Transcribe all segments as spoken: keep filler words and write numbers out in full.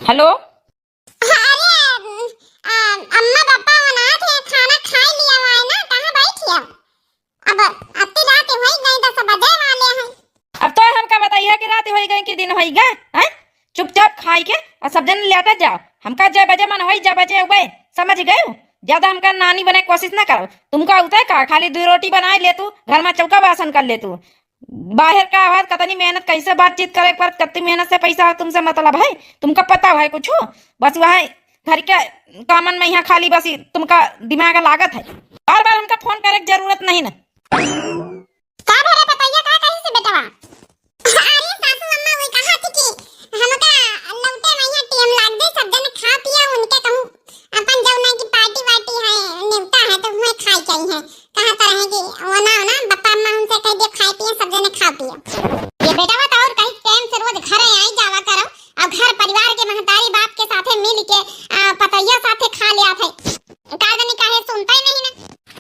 हेलो। अरे, आ, अम्मा पापा बनाए थे, खाना खाई लिया हुआ है ना, कहाँ बैठी है? अब अत्ती रात होई गई, दस बजे वाले हैं। अब तो हमका बताइए कि रात होई गई कि दिन होई गए, हैं? चुपचाप खाई के और सब जन लेटा जाओ। हमका जय बजे मन होई, जय बजे उबे, समझ गए? ज्यादा हमका नानी बने कोशिश ना करो। तुमका उते का, खाली दो रोटी बनाए ले तू, घर में चौका बासन कर ले तू। बाहर का आवाज, कतनी मेहनत, कैसे बातचीत करे पर, कतनी मेहनत से पैसा हो, तुमसे मतलब है? तुमका पता है कुछ? बस वह घर के कामन में यहाँ खाली बस ही तुमका दिमाग लागत है। बार बार हमका फोन करे के जरूरत नहीं ना। का भरे पतैया, का कही से बेटवा? अरे सासू अम्मा वही कहा थी कि हमका लौटे में यहाँ टेम लाग दे, सब जन खा पिया, उनके कहूँ अपन जौन है कि पार्टी वार्टी है, नेवता है, तो हुए खाए के आई है। कहा तो रहे कि वो ना, वो ना, बप्पा अम्मा हमसे कह दिया खाए पिए, सब जने खा पियो। ये बेटवा तो और कहीं टाइम से रोज घरे आई जावा करो, और घर परिवार के महतारी बाप के साथे मिल के, आ, पतैया साथे खा लिया थे। का जानी काहे सुनता ही नहीं ना।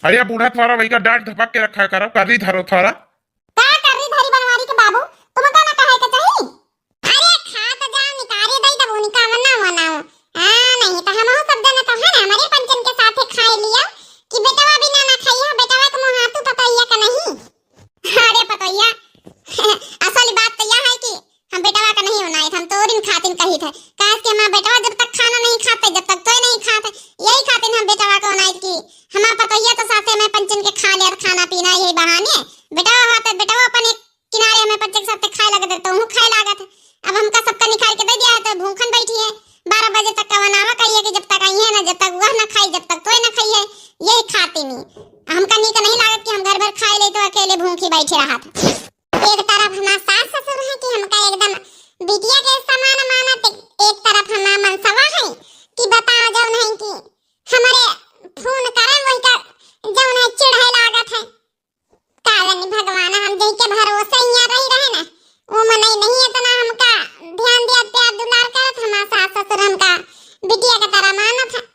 अरे बूढ़ा थोड़ा वही का डांट धपक के रखा करो, कर ली धरो थोड़ा। का कर ली धरी बनवारी के बाबू, तुमका ना कहे के चाही? अरे खा तो जाओ, निकारे दई तब उनका मना मनाओ। हाँ, नहीं तो हमहू सब जने तो है ना, हमारे पंचन के साथे खाए लिया कि बेटवा बिना ना खाई हो, बेटवा के मुँह हाथू पतैया का नहीं। अरे पतैया, असल बात तो यह है कि हम बेटवा का नहीं बनाए थे, हम तोरिन खातिन कही थे। काहे कि हमारा बेटवा जब तक खाना नहीं खाते, जब तक तोय नहीं खाते, यही खातिन हम बेटवा को बनाए कि हमारा पतैया तो साथे में पंचन के खा लिया खाना पीना यही बहाने। बेटवा होते, बेटवा अपन एक किनारे हमें पंचन के साथे खाए लगे थे, तो हूँ खाए लागत है। अब हमका सबका निकाल के दे दिया है, तो भूखन बैठी है। बारह बजे तक का बनावा कहिए कि जब तक आई है ना, जब तक वह ना खाई, जब तक तोय ना खाई है, यही खातिन। हमका नीक नहीं लागत कि हम घर भर खाए ले तो अकेले भूखी बैठे रहा था। एक तरफ हमार सास ससुर है कि हमका एकदम बिटिया के समान मानत, एक तरफ हमार मनसवा है कि बताओ जौन है कि हमारे फोन करे वही का जौन है चिढ़े लागत है। का जानी भगवान, हम जई के भरोसे यहाँ रही रहे ना, वो मनई नहीं इतना हमका ध्यान दिया, प्यार दुलार करत, हमार सास ससुर हमका बिटिया के तरह मानत है।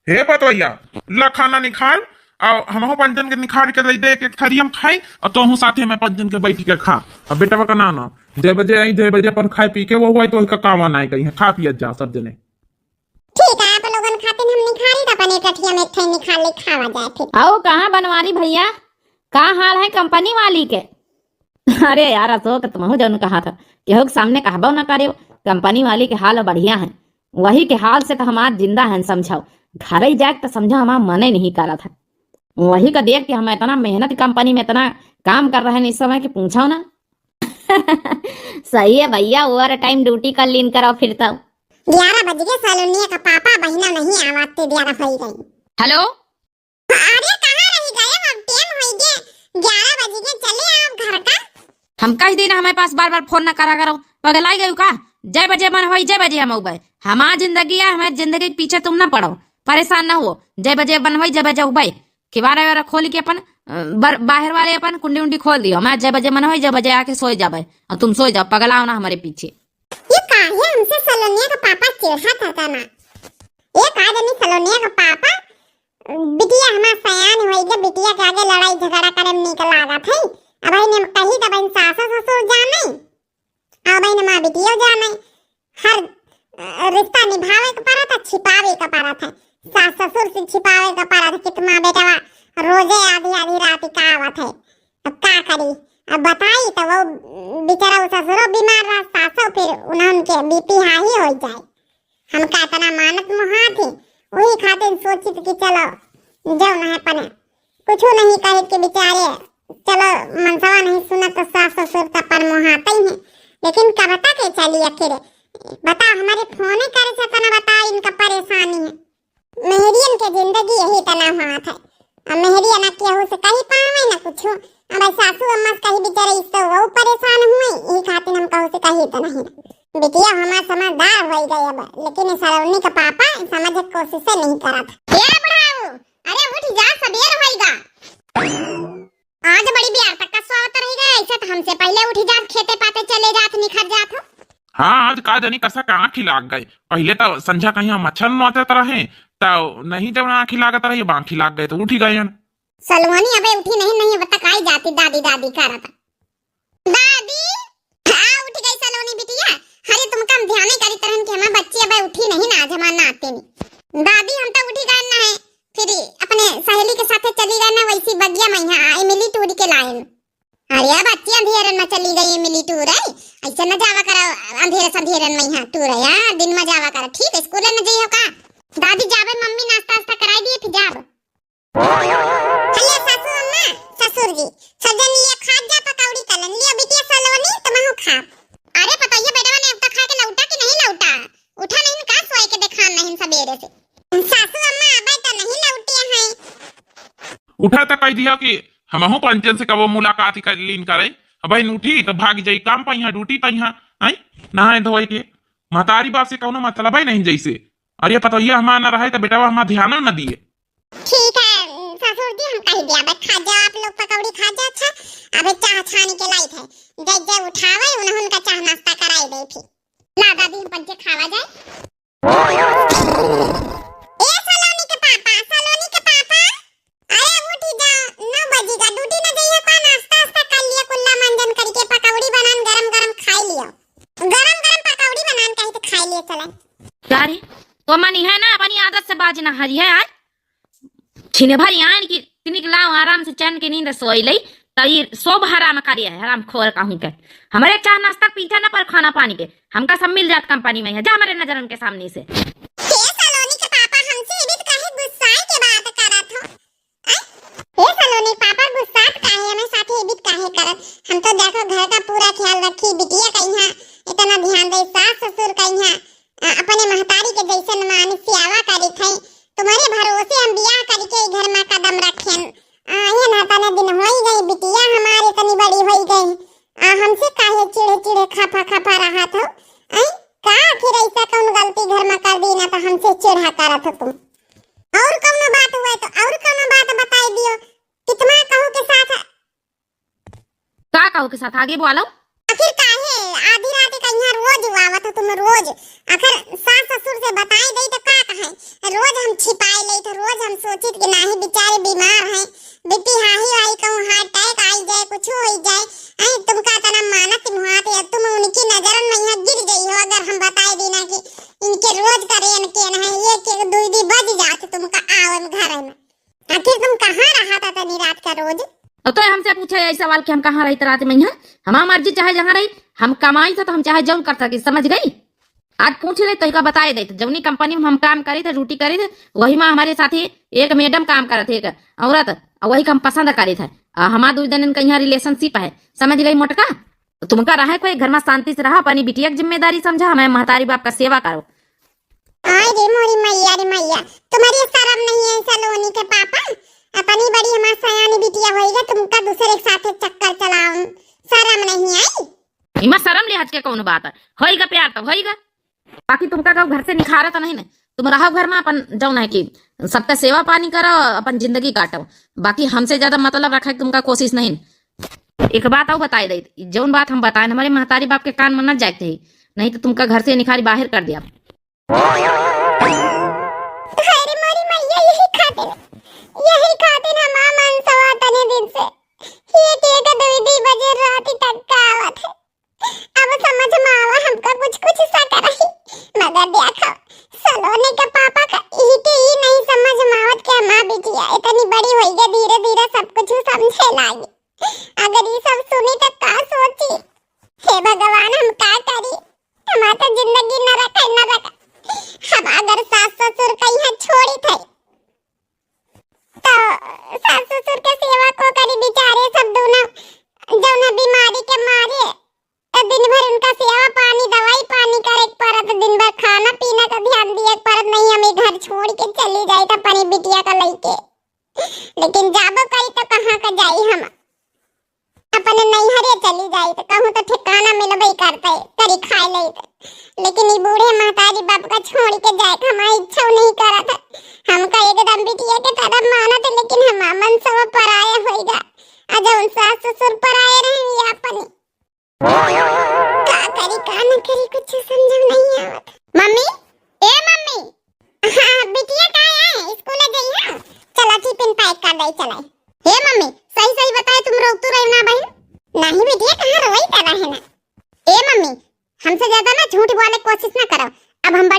हे पतोहिया, ला खाना निखार, और हमहू पंचन के निखार के दे दे, एक एक थारी हम खाई, और तोहू साथे में पंचन के बैठ के खा। अब बेटवा का ना ना, जय बजे आई, जय बजे अपन खाए पी के वो हुआ, तो का कावा ना कहीं, खा पियत जा सब जने। ठीक है, आप लोगन खातिर हम निखारी, तो अपन एक अठिया में एक ठाई निखार ले खावा जाए फिर। आओ, कहाँ बनवारी भैया, का हाल है कंपनी वाली के? अरे यार अशोक, तुमहू जौन कहा था, केहू के सामने कहबो ना करे, कंपनी वाली के हाल बढ़िया है। वही के हाल से तो हम आज जिंदा हैं, समझाओ। घर ही जाए तो समझो, हमार मने नहीं करत है। वही का देख के हम इतना मेहनत, कंपनी में इतना काम कर रहे हैं इस समय कि पूछो ना। सही है भैया, ओवर टाइम ड्यूटी कर लीन करो फिर तो। ग्यारह बज गए, सलोनिया का पापा बहिना नहीं आवत, ते ग्यारह हो ही गई। हेलो। अरे कहाँ रही गए, अब टाइम हो गए, ग्यारह बज गए, चले आओ घर का। हम कह दी ना, हमारे पास बार बार फोन ना करा करो, पगलाई गयू का? जय बजे मन होई, जय बजे हम उबे। हमार जिंदगी है, हमारे जिंदगी के पीछे तुम ना पड़ो, परेशान ना हो। जय बजे मन होई, जय बजे उबे। किवाड़ा वाड़ा खोल के अपन, अ, बर-, बाहर वाले अपन कुंडी उंडी खोल दियो। मैं जय बजे मन होई, जय बजे आके सोए जाबे, और तुम सोए जाओ, पगलाओ ना हमारे पीछे। ये काहे हमसे सलोनिया का पापा चिढ़ा था ना? ये का जानी सलोनिया का पापा, बिटिया हमार सयान होई गए, बिटिया के आगे लड़ाई झगड़ा करे में नीक लागत है। अब इन्हें कही तब इन सासो ससुर जाने, अब इन माँ बिटियो जाने। हर, अ, रिश्ता निभावे के परत है, छिपावे के परत है। सास ससुर से छिपावे के परत है कि तुम्हारा बेटवा रोजे आधी आधी रात का आवत है। अब का करी, अब बताई तो वो बेचारा वो ससुरो बीमार रहा, सासो फिर उन्हें उनके बीपी हाई हो जाए। हमका इतना मानत मुहात ही, वही खातिर सोचित कि चलो जौन है पने कुछ नहीं कहे कि बेचारे, चलो मनसवा नहीं सुनत तो सास ससुर तो अपन मुहाते ही हैं, लेकिन कब तक के चली आखिर? बताओ, हमारे फोने करे से तना बताओ इनका परेशानी है। मेहरियन के जिंदगी यही तना हुआ था। अब मेहरिया ना केहू से कही पावे ना कुछ। अब सासू अम्मा से कही बेचारे, इससे वो परेशान हुए, यही खातिर हम कहू से कही तो नहीं। बिटिया हमार समझदार हो गए अब, लेकिन ये सलोनी का पापा समझ के कोशिश से नहीं करत। ए बुढ़ाऊ, अरे उठ जा, सबेर होइगा। आज बड़ी बियार तक का सोवत रह गए, ऐसे तो हमसे पहले उठ जात, खेते पाते चले जात, निखर जात हो। हाँ, आज का जानी कसा का आँखी लाग गए। पहले तो संझा कहीं हम मच्छर नोचत रहे, तो नहीं जब आँखी लागत रही, अब आँखी लाग गए तो उठी गए हन। सलोनी अबे उठी नहीं, नहीं अब तक आई जाती दादी दादी करत। दादी, आ उठ गई सलोनी बिटिया। अरे तुमका हम ध्यान ही करी तरहन कि हमार बच्ची अबे आज हमार नाते नहीं। दादी, हम तो उठी गए ना है, फिर अपने सहेली के साथे चली गए ना, वैसी बगिया में यहाँ इमली टूरी के लाए न। अरे बच्ची, अंधेरन में चली गई इमली टूरे, ऐसे न जावा करा अंधेरे से अंधेरन में यहाँ टूरे, हाँ, दिन में जावा करा, ठीक है, स्कूल न जइहो का? दादी जाबे, मम्मी नाश्ता वास्ता कराई दिए, फिर जाब। हले सासू अम्मा, ससुर जी, सब जन लिया खा जा पकौड़ी तलन, लिया बिटिया सलोनी, तुमहू खा। अरे पतोहिया, बेटवा ने अब तक खा के लौटा कि नहीं लौटा? उठा नहीं न का, सोए के देखान नहीं सबेरे से। सासू अम्मा अबे तो नहीं लौटे हैं। उठा तो कह दिया कि हमहू पंचन से कबो मुलाकात ही कर लीन करे। अब बहन उठी तो भाग जाई काम पे, यहाँ ड्यूटी पे, यहाँ आई नहाए धोए के। महतारी बाप से कौनो मतलब ही नहीं जैसे। अरे पतोहिया हमार ना रहे तो बेटवा हमार ध्यान न दिए। ठीक है ससुर जी, हम कह दिया, अब खा जा आप लोग पकौड़ी खा जा। अच्छा, अब चाह छानी के लाई थे, जब जब उठावे उन्हें उनका चाह नाश्ता कराई दे थी। ला दादी, हम पंचे खावा जाए। ए सलोनी के पापा, सलोनी के पापा, अरे उठी जा, नौ बजी का, ड्यूटी न जइहो का? नाश्ता वास्ता कर लिया, कुल्ला मंजन करके पकौड़ी बनान गरम गरम खाई लियो। गरम गरम पकौड़ी बनान कही तो खाई लियो चले। का रे, तो मनी है ना, अपनी आदत से बाज ना हरी है आज। छिने भर यहाँ इनकी, इतनी के लाओ आराम से चैन के नींद सोई लई, त ई सब हराम करिया है, हराम खोर कहूँ के। हमरे चाह नाश्ता पीछे ना पर खाना पानी के, हमका सब मिल जात कंपनी में है, जा हमरे नजरन के सामने से। हे सलोनी के पापा, हमसे एबित काहे गुस्साए के बात करत हो? आय? हे सलोनी के पापा, गुस्सात काहे, हमें साथे एबित काहे करत? हम तो देखो घर का पूरा ख्याल रखी, बिटिया का यहाँ इतना ध्यान दे, सास ससुर का यहाँ अ, अपने महतारी के जैसन मानिस सेवा करित है। तुम्हरे भरोसे हम बियाह करके ई घर में कदम रखेन। आ, ये ना तने दिन होई गई, बिटिया हमारे इतनी बड़ी होई गई। आ, हमसे काहे चिढ़े चिढ़े खफा खफा रहत हो? आई, का आखिर ऐसा कौन गलती घर में कर दी ना तो हमसे चिढ़ा करत हो तुम? और कौनो बात हुआ तो और कौनो बात बताई दियो। कितना कहू के साथ का कहू के साथ आगे बोलो। आखिर काहे आधी रात के यहाँ रोज आवत हो तुम रोज? आखिर सास ससुर से बताई दई तो का कहे? रोज हम छिपाई लेत है, रोज हम सोचित कि नाही बेचारे बीमार हैं, बीपी हाई वाई कहूँ हार्ट अटैक आई जाए, कुछ होई जाए। ऐ तुमका तना मानत मुहात या तुम उनकी नजरन में यहाँ गिर गई हो अगर हम बताई दी ना कि इनके रोज करे इनके ना है, एक एक दुई दी बज जात तुमका आवे में घर में। आखिर तुम कहाँ रहा था तनी रात का रोज? और तो हमसे पूछा यही सवाल कि हम कहाँ रही रात में यहाँ? हमार मर्जी चाहे जहाँ रही, हम कमाई था तो हम चाहे जौन कर सकी, समझ गई? आज पूछ ले तो का बताए दे, जौनी कंपनी में हम काम करी थे, ड्यूटी करी थे, वही में हमारे साथी एक मैडम काम करत है, एक औरत, और वही का हम पसंद करी थे। आ, हमार दो जन का यहाँ रिलेशनशिप है, समझ गई मोटका? तो तुमका रहे कोई घर में शांति से रहा, अपनी बिटिया की जिम्मेदारी समझा, हमें महतारी बाप का सेवा करो। आय रे मोरी मैया रे मैया, तुम्हारी शर्म नहीं है सलोनी के पापा? अपनी बड़ी हमार सयानी बिटिया होइगा, तुमका दूसरे के साथ चक्कर चलाओ, शर्म नहीं आई? इमा शर्म लिहाज के कौन बात है? होइगा प्यार तो होइगा, बाकी तुमका कहू घर से निखारा तो नहीं ना। तुम रहो घर में अपन जौन है कि सबका सेवा पानी करो, अपन जिंदगी काटो, बाकी हमसे ज्यादा मतलब रखे के तुमका कोशिश नहीं। एक बात और बताई दे, जौन बात हम बताए हमारे महतारी बाप के कान में न जाए थे, नहीं तो तुमका घर से निखारी बाहर कर दिया। अरे मोरी मैया, यही खातिर, यही खातिर हमार मनसवा तने दिन से एक एक दुई दुई बजे रात तक का आवत है। अब समझ में आवा हमका कुछ कुछ सा करही, मगर देखो सलोनी के पापा का इही के ई नहीं समझ में आवत कि हमार बिटिया इतनी बड़ी होइगा, धीरे धीरे सब कुछ समझे लागी। अगर ई सब सुनी तो का सोची? हे भगवान, हम का करी? हमार तो जिंदगी नरक है, नरक। हम अगर सास ससुर का यहाँ छोड़ी थे तो सास ससुर के सेवा को करी बेचारे सब दोनों, जौन बीमारी के मारे तो दिन भर उनका सेवा पानी, दवाई पानी करे के परत, दिन भर खाना पीना का ध्यान दिए के परत, नहीं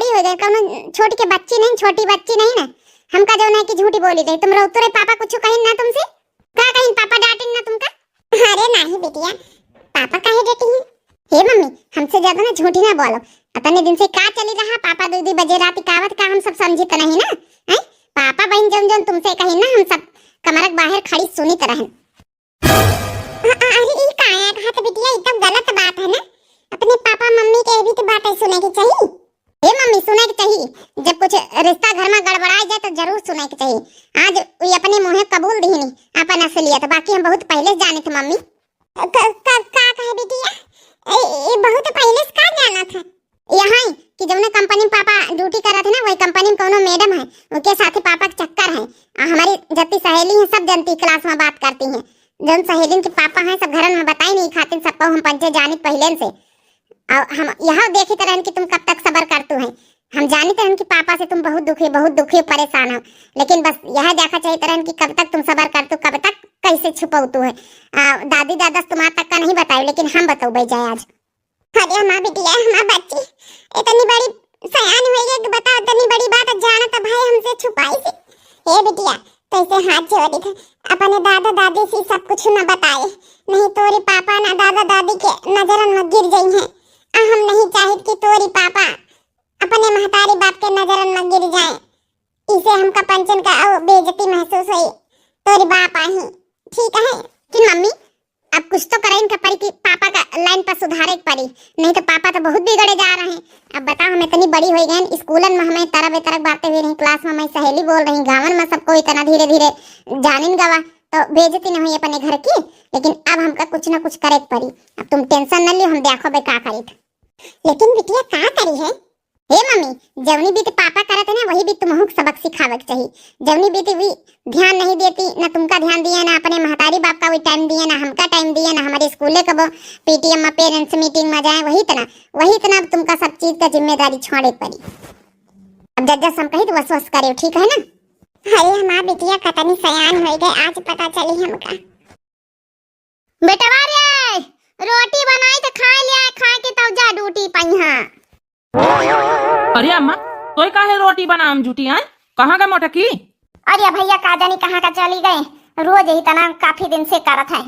बड़ी होइ गई, कौनो छोटी के बच्ची नहीं, छोटी बच्ची नहीं ना। हमका जौन है कि झूठी बोली रही। तुम रउतरे पापा कुछ कहिन ना तुमसे? का कहिन पापा, डांटिन ना तुमका? अरे नहीं बिटिया, पापा काहे डांटिन? हे मम्मी, हमसे ज्यादा ना झूठी ना बोलो। अतने दिन से का चली रहा, पापा दुइ दुइ बजे रात का आवत, का हम सब समझित नहीं ना? हैं? पापा बहिन जौन जौन तुमसे कहिन ना, हम सब कमरक बाहर खड़ी सुनित रहन। अ-, अ-, अरे ई काया कहत बिटिया, ई तो गलत बात है ना। अपने पापा मम्मी के भी तो बातें सुने के चाहिए। हे मम्मी, सुने के चाहिए। जब कुछ रिश्ता घर में गड़बड़ाए जाए तो जरूर सुने के चाहिए। आज उ अपने मुँहे कबूल दीनी अपन असलियत, बाकी हम बहुत पहले से जाने थे मम्मी। क-, क-, का कहे बिटिया? ए, ए, बहुत पहले से का जाना था? यहाँ कि जौने कंपनी में पापा ड्यूटी करत है ना, वही कंपनी में कौनो मैडम है, उनके साथे पापा के चक्कर है। आ हमारी जत्ती सहेली हैं, सब जनती क्लास में बात करती हैं। जौन सहेलिन के पापा हैं, सब घरन में बताई नहीं खातिन, सबको हम पंचे जानित पहिलेन से। और हम यह देखित रहन कि तुम कब तक सबर करतू हैं। हम जानित रहन कि पापा से तुम बहुत दुखी, बहुत दुखी, परेशान हो, लेकिन बस यह देखा चाहिए रहन कि कब तक तुम सबर करतू, कब तक कैसे छुपौतू है। आ, दादी दादा से तुम्हारा तक का नहीं बताए, लेकिन हम बतौबे जाए आज। अरे हमार बिटिया, हमार बच्ची, इतनी बड़ी सयान होइ गई कि बताओ, इतनी बड़ी बात जानत भाई हमसे छुपाई से। ए बिटिया, तैसे हाथ जोड़ी थे, अपने दादा दादी से सब कुछ न बताए, नहीं तोरे पापा ना दादा दादी के नजरन में गिर जाई हैं। आ हम नहीं चाहित कि तोरे पापा अपने महतारी बाप के नजरन में गिर जाए। इसे हमका पंचन का अउ बेइज्जती महसूस होई। तोरी बाप आही, ठीक है। लेकिन मम्मी, अब कुछ तो करे इनका पड़ी कि पापा का लाइन पर सुधारे के पड़ी, नहीं तो पापा तो बहुत बिगड़े जा रहे हैं। अब बताओ, हम इतनी बड़ी होइ गए, स्कूलन में हमें तरह बेतरह बातें हुई रही, क्लास में हमारी सहेली बोल रही, गाँवन में सबको इतना धीरे धीरे जानिन गवा, तो बेइज्जती न हुई अपने घर की। लेकिन अब हमका कुछ ना कुछ करे के पड़ी। अब तुम टेंशन न लियो, हम देखो बे का करी। लेकिन बिटिया का करी है? हे मम्मी, जौनी बीत पापा करत है ना, वही बीत तुमहू के सबक सिखावे के चाही। जौनी बीत वी ध्यान नहीं देती, ना तुमका ध्यान दिए, ना अपने महतारी बाप का वी टाइम दिए, ना हमका टाइम दिए, ना हमारे स्कूले कबो पीटीएम में, पेरेंट्स मीटिंग में जाए, वही तना, वही तना अब तुमका सब चीज का जिम्मेदारी छोड़े पड़ी। अब जज्जा सम कही तो वस वस करे, ठीक है ना? अरे हमार बिटिया कतनी सयान होइ गए, आज पता चली हमका। बेटवा रे, रोटी बनाई त खाए ले आए, खाए के तब जा ड्यूटी पइहा। अरे अम्मा, तोय काहे रोटी बनावे में जुटी आए? कहाँ गए मोटकी? अरे भइया, का जानी कहाँ का चली गए, रोज यही तना काफी दिन से करत है।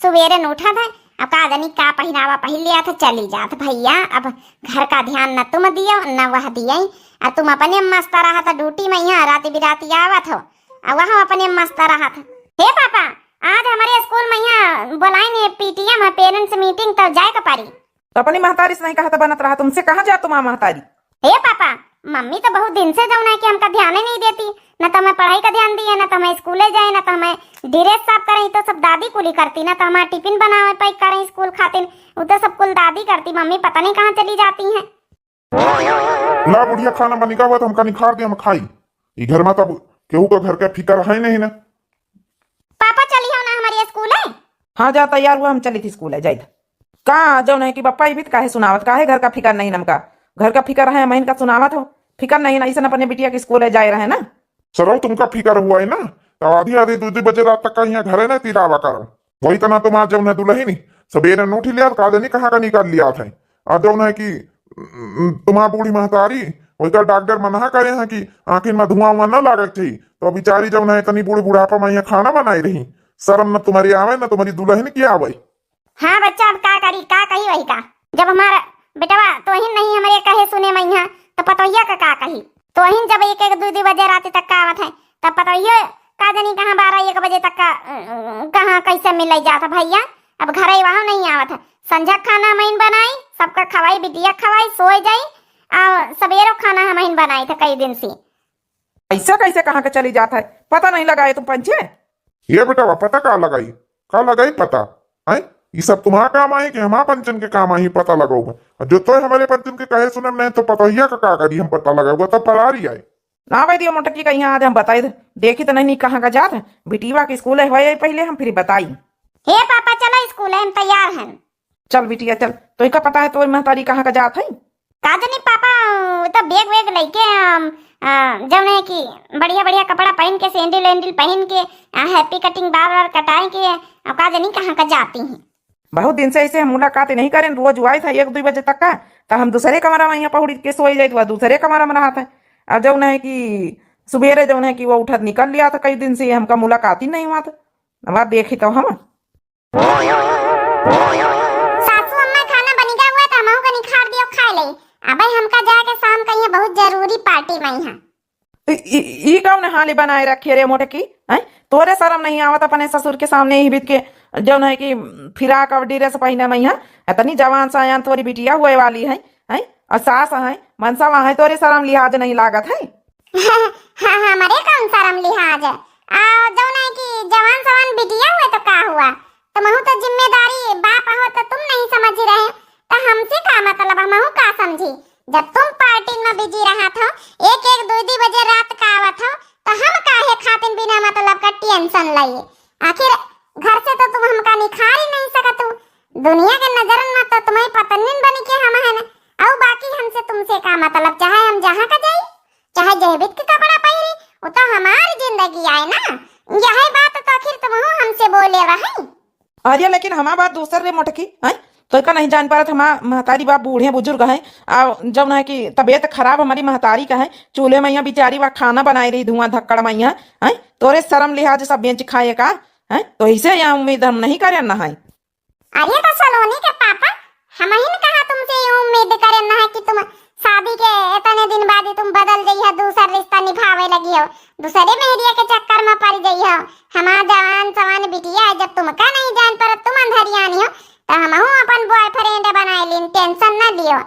सुबेरे न उठत है, अब का जानी का पहिनावा पहिन लिया था, चली जात। भइया, अब घर का ध्यान न तुम दियो न वह दिए, अब तुम अपने मस्त रहत ड्यूटी में, यहाँ रात बिराती आवत हो, अब वह अपने मस्त रहत। हे पापा, आज हमरे स्कूल में यहाँ बोलाइन है, पीटीएम है, पेरेंट्स मीटिंग, तब जाए के पड़ी। तो अपनी महतारी से नहीं कहा तो बनत रहा, तुमसे कहाँ जा तुम्हार महतारी? हे पापा, मम्मी तो बहुत दिन से जौन है कि हमका ध्यान ही नहीं देती, न तो हमें पढ़ाई का ध्यान दिए, न तो हमें स्कूले जाए, न तो हमें ड्रेस साफ करे, तो सब दादी कुली करती, न तो हमारा टिफिन बनावे पैक करे स्कूल खातिर, वो तो सब कुल दादी करती, मम्मी पता नहीं कहाँ चली जाती हैं। ला बुढ़िया, खाना बनिका हुआ तो हमका निखार दे, हम खाई। ई घर में तब केहू का घर का फिकर है नहीं ना। पापा चली हो ना हमारे स्कूल है। हाँ जा, तैयार हुआ, हम चली थी स्कूल है, जाई। का जौन है कि पप्पा ई भी त काहे सुनावत, काहे घर का फिकर नहीं नमका, घर का फिकर है, हम इनका सुनावत हो, फिकर नहीं ना, इसन अपने बिटिया के स्कूल है जाए रहे ना। सरऊ तुमका फिकर हुआ है ना, तो आधी आधी दो दो बजे रात तक का यहाँ घरे नहीं तिरावा करो। वही तना तुम्हार जौन है दुलहिनी, सबेरे न उठी लिया, का जानी कहाँ का निकाल लिया था। आ जौन है कि, उम, तुम्हार बूढ़ी महतारी, वही का डॉक्टर मना करे हैं कि आँखिन में धुआं उआं न लागक चाहिए। तो बिचारी जौन है, इतनी बूढ़ी बुढ़ापा में यहाँ खाना बनाई रही। शर्म न तुम्हारी आवे, न तुम्हारी दुलहिन की आवे। हाँ बच्चा, अब का करी, का कही वही का। जब हमारा बेटवा तोहिन नहीं हमरे कहे सुने मइहा, तो पतोहिया का, का कही? तोहिन जब एक एक दो दो बजे रात तक का आवत है, तब पतोहियो का जानी कहाँ बारह एक बजे तक का, अ, अ, कहाँ कैसे मिले जात है भइया। अब घरे वहाँ नहीं आवत है। संझा खाना हमइन बनाई, सबका खवाई, बिटिया खवाई, सोए जाई, और सबेरो खाना हमइन बनाई थे कई दिन से। ऐसा कैसे कहाँ के चली जात है, पता नहीं लगाए तुम पंचे? ये बेटवा, पता का लगाई, का लगाई पता? हैं? ई सब तुम्हारा काम आई कि हमार पंचन के काम आई पता लगाओ? और जो तोय हमारे पंचन के कहे सुनम नहीं तो पतोहिया का, का करी हम पता लगाओ, तब परारी आए। ना भाई दियो मोटकी का यहाँ आज हम बताई दे, देखी तो नहीं, नहीं कहाँ का जात है, बिटिया के स्कूल है, होए पहले हम फिर बताई। हे पापा, चलो स्कूल है, हम तैयार हैं। चल बिटिया चल, तो का पता है तोर महतारी कहाँ का जात है? का जानी पापा, वो तो बैग वैग लेके, अम, अ, जौन है कि बढ़िया बढ़िया कपड़ा पहन के, सैंडल वैंडल पहन के, अ, हैप्पी कटिंग बाल वाल कटाए के, अब का जानी कहाँ का जाती हैं। बहुत दिन से ऐसे हम मुलाकात नहीं करें, रोज आए था एक दो बजे तक का, तो हम दूसरे कमरा में यहाँ पहुड़ी के सोई जाइत, वह दूसरे कमरा में रहत है। अब जौन है कि सुबेरे जौन है कि वो उठत निकल लिया था, कई दिन से हमका मुलाकात ही नहीं हुआ था। अब देखी तो हम। सासू अम्मा, खाना बनिगा हुआ तो हमहू का निखार दियो, खाए ले। अबे हमका जाके शाम का यहाँ बहुत जरूरी पार्टी में है। ई, ई, ई कौन हाली बनाए रखे रे मोटकी, हैं? तोरे शर्म नहीं आवत अपने ससुर के सामने ही बीत के जौन है कि फिराक और ड्रेस पहिने में है? इतनी जवान सयान तोरी बिटिया हुए वाली है, हैं? और सास है, मनसवा है, तोरे शर्म लिहाज नहीं लागत है? हाँ, हमरे कौन शर्म लिहाज है? आ, जौन है कि जवान सवान बिटिया हुए तो का हुआ? तुमहू तो जिम्मेदारी बाप हो तो तुम नहीं समझ रहे, तो हमसे का मतलब, हमहू का समझी? जब तुम पार्टी में बिजी रहत हो, एक एक दुई दुई बजे रात का आवत हो, तो हम काहे खातिर बिना मतलब का टेंशन लइए? आखिर घर से तो तुम हमका निखार ही नहीं सकत हो। दुनिया के नजरन में तो तुम्हें पत्नीन बन के हम है ना, और बाकी हमसे तुमसे का मतलब, चाहे हम जहाँ का जाई, चाहे जहबित के कपड़ा पहिरी, वो तो हमार जिंदगी आए ना। यही बात तो आखिर तुमहू हमसे बोले रही। अरे लेकिन हमार बात दूसर रे मोटकी, हैं? तो का नहीं जान पारत, हमार महतारी बाप बूढ़े बुजुर्ग हैं, आ जौन है कि तबीयत खराब हमारी महतारी का है, चूल्हे में यहाँ बेचारी बा खाना बनाए रही धुआं धक्कड़ में यहाँ, हैं? तोरे शर्म लिहाज सब बेच खाए का, हैं? तो इसे यहाँ उम्मीद हम नहीं करे ना है। अरे तो सलोनी के पापा, हम ही न कहा तुमसे ये उम्मीद करे ना है कि तुम शादी के इतने दिन बाद ही तुम बदल जाई हो, दूसर रिश्ता निभावे लगी हो, दूसरे मेहरिया के चक्कर में पड़ जाई हो। हमार जवान सवान बिटिया है, जब तुमका नहीं जान पर तुम अंधरियानी हो, तो हमहू अपन बॉयफ्रेंड बनाए लीन, टेंशन ना लियो।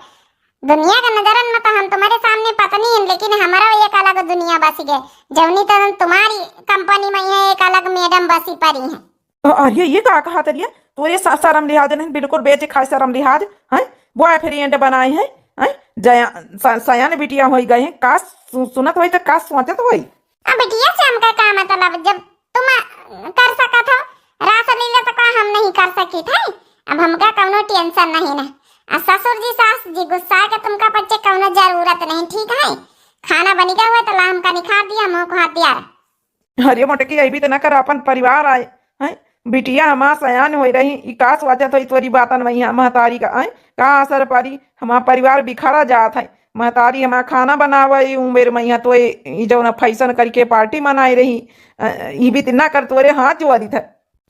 दुनिया के नजरन में तो हम तुम्हारे सामने पत्नी हैं, लेकिन हमारा एक अलग दुनिया बस गए। जौनी तरह तुम्हारी कंपनी में है, एक अलग मैडम बसी पड़ी है। अ-, अरे, ये का कहा तरिया? तोरे स-, शर्म लिहाज नहीं, बिल्कुल बेचे खाए शर्म लिहाज, हैं? बॉयफ्रेंड बनाए हैं, हैं? जया-, स-, सयान बिटिया होई गए हैं, का सु-, सुनत होई तो का सोचत होई? अब बिटिया से हमका का मतलब, जब तुम कर सकत हो, रासलीला तो का हम नहीं कर सकित है? अब हमका कौनो टेंशन नहीं ना। आ ससुर जी, सास जी गुस्सा के तुमका पच्चे कौनो जरूरत नहीं, ठीक है? खाना बनी गया हुआ तो ला हमका निखार दिया, मुँह को हाथ दिया। अरे मोटकी, अइबी त ना कर, अपन परिवार आए, हैं? बिटिया हमार सयान होई रही, ई का सोचत होई तोरी बातन में यहाँ महतारी का, हैं? का असर पड़ी? हमार परिवार बिखरा जात है। महतारी हमार खाना बनावे, ई उम्र में यहाँ तो ई, ई जौन फैशन करके पार्टी मनाए रही, अ, ई बीत ना कर, तोरे हाथ जोड़ी थे।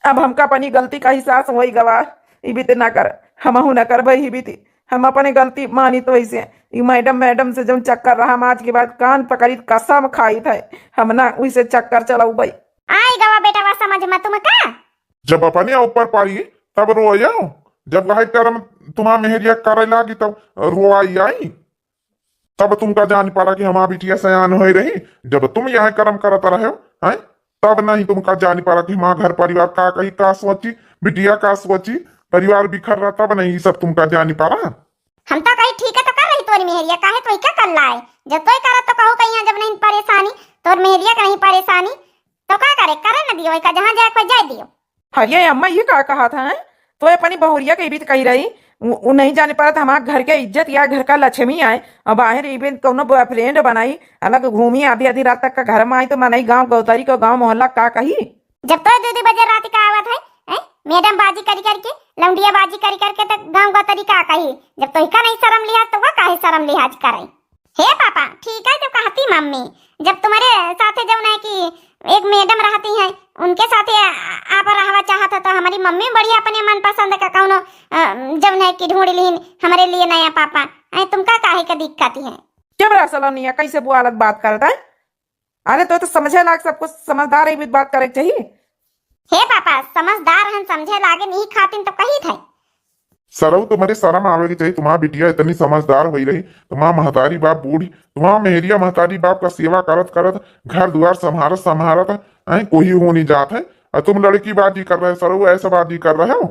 अब हमका अपनी गलती का एहसास होई गवा, ई बीत ना कर, हमहू ना करबे ई बीत। हम अपने गलती मानी तो ऐसे, ई मैडम, मैडम से जौन चक्कर रहा, हम आज के बाद कान पकड़ी कसम खाई थे, हम ना उसे चक्कर चलाऊ भाई। आई गवा बेटा, वा समझ में तुम का? जब अपने ऊपर पड़ी तब रोयो, जब वही कर्म तुम्हार मेहरिया करे लागी तब रोआई आई। तब तुमका जान पड़ा कि हमार बिटिया सयान होई रही, जब तुम यह कर्म करत रहे हो, हैं? तब नहीं तुमका जान पड़ा कि हमार घर परिवार का कही, का सोची, बिटिया का सोची, परिवार बिखर रहा, तब नहीं ई सब तुमका जान पड़ा। हम तो कही ठीक है तो कर रही तोरी मेहरिया, काहे तो क्या कर लाए? जब तोय करत तो कहू कहीं, जब नहीं परेशानी, तोर मेहरिया का नहीं परेशानी, तो का करे, करे न दियो, का जहाँ जाए कोई जाए दियो। अरे अम्मा, ये का कहा था, हैं? तो अपनी बहुरिया के भी तो कही रही, उ, उ नहीं जाने पारत हमार घर के इज्जत या घर का लक्ष्मी आए, और बाहर इबे कौनो बॉयफ्रेंड बनाई, अलग घूमी, आधी आधी रात तक का घर में आई, तो मनई गाँव गौतारी को गाँव मोहल्ला का कही? जब तो दो दो बजे रात का आवत है, हैं? मैडम बाजी करी करके, लौंडिया बाजी करी करके, तो गाँव गौतारी का कही? जब तो इका नहीं शर्म लिहाज, तो वह काहे शर्म लिहाज करे? हे पापा, ठीक है तो कहती मम्मी, जब तुम्हारे साथे जौन है कि एक मैडम रहती हैं, उनके साथे आ-, आप रहवा चाहत हो तो हमारी मम्मी बढ़िया अपने मनपसंद का कौनो, अ, जौन है कि ढूंढ लीन हमारे लिए नया पापा। ऐ तुमका काहे का दिक्कत है? चुप रह सलोनिया, कैसे बुआलत बात करत है? अरे तो, तो समझे लाग, सब कुछ समझदार ही बात करे के चाहिए। हे पापा, समझदार हन, समझे लागे नहीं खातिन तो कही थे। सरऊ, तुम्हारे शर्म आवे के चाहिए। तुम्हार बिटिया इतनी समझदार होई रही, तुम्हार महतारी बाप बूढ़ी, तुम्हार मेहरिया महतारी बाप का सेवा करत करत, घर दुआर संभारत संभारत, हैं, कोई हो नहीं जात है, और तुम लड़की बाजी कर रहे हो सरऊ, ऐसा बाजी कर रहे हो।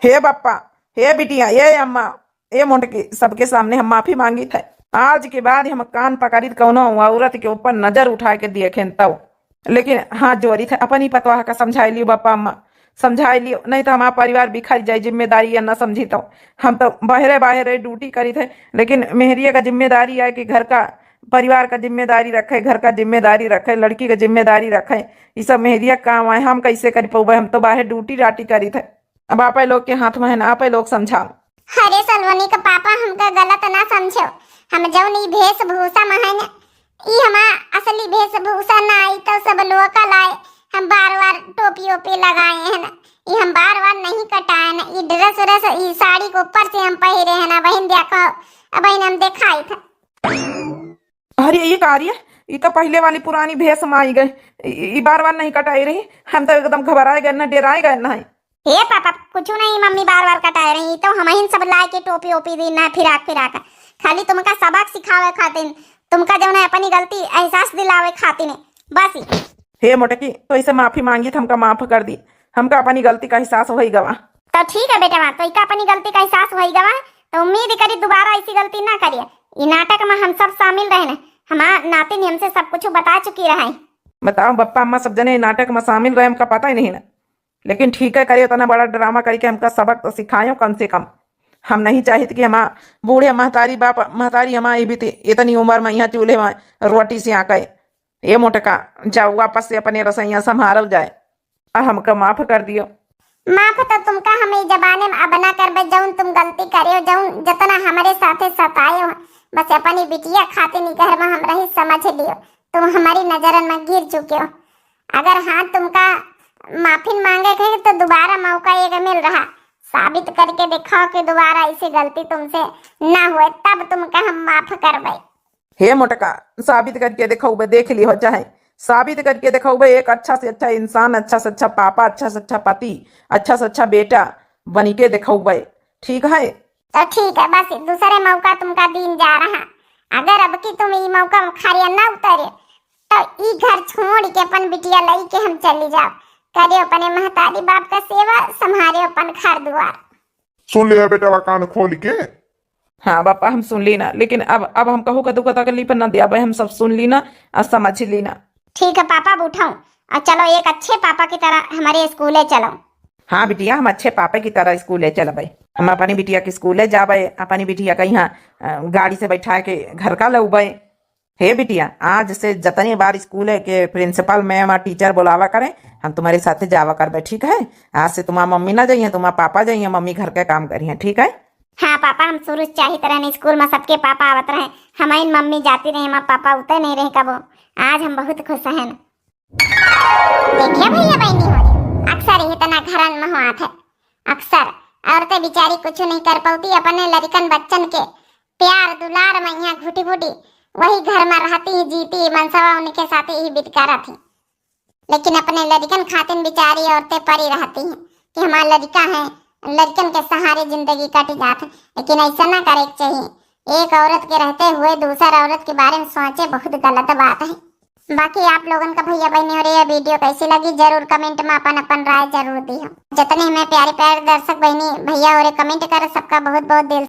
हे बप्पा, हे बिटिया, हे अम्मा, ए मोटकी, सबके सामने हम माफी मांगित है। आज के बाद हम कान पकड़ित कौनो औरत के ऊपर नजर उठा के देखेन तब। लेकिन हाथ जोड़ित है, अपनी पतवाह का समझाई लियो बापा अम्मा, समझाई लियो, नहीं तो हमारा परिवार बिखर जाए, जिम्मेदारी या ना समझी तो। हम तो बहरे बहरे ड्यूटी करित है, लेकिन मेहरिया का जिम्मेदारी है कि घर का, परिवार का जिम्मेदारी रखे, घर का जिम्मेदारी रखे, लड़की का जिम्मेदारी रखे। ये सब मेहरिया का काम है, हम कैसे कर पौबे? हम तो बाहर ड्यूटी राटी करित है। अब आपे लोग के हाथ में है ना, आपे लोग समझाओ। अरे सलोनी का पापा, हमका गलत ना समझो। हम जौन ई वेशभूषा में है ना, ई हमार असली वेशभूषा ना, ई तो सब लोकल आए। हम बार बार टोपी ओपी लगाए हैं ना, ई हम बार बार नहीं कटाए ना। ई ड्रेस व्रेस, ई साड़ी के ऊपर से हम पहिरे हैं ना बहिन, देखो, अब बहिन हम देखाई था। अरे ये का रही है, ये तो पहले वाली पुरानी भेष में आई गए। ई बार बार नहीं कटाई रही, हम तो एकदम घबराए गए ना, डेराए गए ना है। हे पापा, कुछ नहीं मम्मी बार बार कटाए रही, तो हम ही सब लाए के टोपी ओपी दी ना, फिराक फिराक, खाली तुमका सबक सिखावे खातिर, तुमका जौन है अपनी गलती एहसास दिलावे खातिर, बस ही। हे मोटकी, तो इसे माफी मांगी तो हमका माफ कर दी, हमका अपनी गलती का एहसास होई गवा। तो ठीक है बेटवा, तो इका अपनी गलती का एहसास होई गवा, तो उम्मीद करी दोबारा ऐसी गलती ना करिए। ई नाटक में हम सब शामिल रहे ना, हमार नातिन हमसे सब कुछ बता चुकी रहे। बताओ बप्पा अम्मा सब जने ई नाटक में शामिल रहे, हमका पता ही नहीं ना। लेकिन ठीक है, करे उतना बड़ा ड्रामा करके हमका सबक तो सिखायो कम से कम। हम नहीं चाहित कि हमार बूढ़े महतारी बाप महतारी हमार ई बीती इतनी उम्र में यहाँ चूल्हे में रोटी से आके। ए मोटका, जाओ वापस से अपने रसोइया संभारल जाए। आ हमका माफ कर दियो। माफ तो तुमका हम ई जमाने में अब ना करबे, जौन तुम गलती करियो, जौन जतना हमरे साथे सतायो, बस अपनी बिटिया खातिर ई घर में हम रही समझ लियो। तुम हमारी नजरन में गिर चुके हो। अगर हाँ तुमका माफी मांगे के तो दोबारा मौका एक मिल रहा, साबित करके दिखाओ कि दोबारा ऐसी गलती तुमसे ना हुए, तब तुमका हम माफ करबे। हे मोटका, साबित करके दिखौबे, देख लिहो चाहे, साबित करके दिखौबे, एक अच्छा से अच्छा इंसान, अच्छा से अच्छा पापा, अच्छा से अच्छा पति, अच्छा से अच्छा बेटा बनी के दिखौबे, ठीक है? तो ठीक है, बस दूसरे मौका तुमका दीन जा रहा। अगर अब की तुम ई मौका में खरिया ना उतरे, तो ई घर छोड़ के अपन बिटिया लई के हम चली जाओ। करियो अपने महतारी बाप का सेवा, संभारियो अपन घर दुआर। सुन लिया बेटवा कान खोल के। हाँ बापा, हम सुन ली ना, लेकिन अब, अब हम कहू का दुख तकलीफ ना दिया भाई, हम सब सुन ली ना और समझ ली ना। ठीक है पापा, अब उठाऊं और चलो एक अच्छे पापा की तरह हमारे स्कूले चलो। हाँ बिटिया, हम अच्छे पापा की तरह स्कूले चलबे। हम अपनी बिटिया के स्कूले जाबे, अपनी बिटिया का यहाँ, अ, गाड़ी से बैठा के घर का लौबे। हे बिटिया, आज से जतने बार स्कूल के प्रिंसिपल मैम और टीचर बुलावा करें, हम तुम्हारे साथे जावा करबे, ठीक है? आज से तुम्हार मम्मी ना जाइए, तुम्हार पापा जाइए, मम्मी घर के काम करिए, ठीक है? हाँ पापा, हम शुरू से चाहित रहन स्कूल में सबके पापा आवत रहे, हमारी मम्मी जाती रही, हमार पापा उते नहीं रहे कबो। आज हम बहुत खुश हैं। देखिए भैया बहनी हो, अक्सर इतना घरन में होत है, अक्सर औरतें बेचारी कुछ नहीं कर पाती, अपने लड़कन बच्चन के प्यार दुलार में यहाँ घुटी घुटी वही घर में रहती ही, जीती, मनसवा उनके साथ ही बीत करत ही। लेकिन अपने लड़कन खातिन बेचारी औरतें परी रहती हैं कि हमार लड़का है, लड़कन के सहारे जिंदगी कट जात है। लेकिन ऐसा ना करे के चाहिए। एक औरत के रहते हुए दूसर औरत के बारे में सोचे बहुत गलत बात है। बाकी आप लोगन का भैया बहनी हो रही है वीडियो कैसी लगी, जरूर कमेंट में अपन अपन राय जरूर दियो। जितने हमें प्यारे प्यारे दर्शक बहनी भैया हो रहे कमेंट कर, सबका बहुत बहुत दिल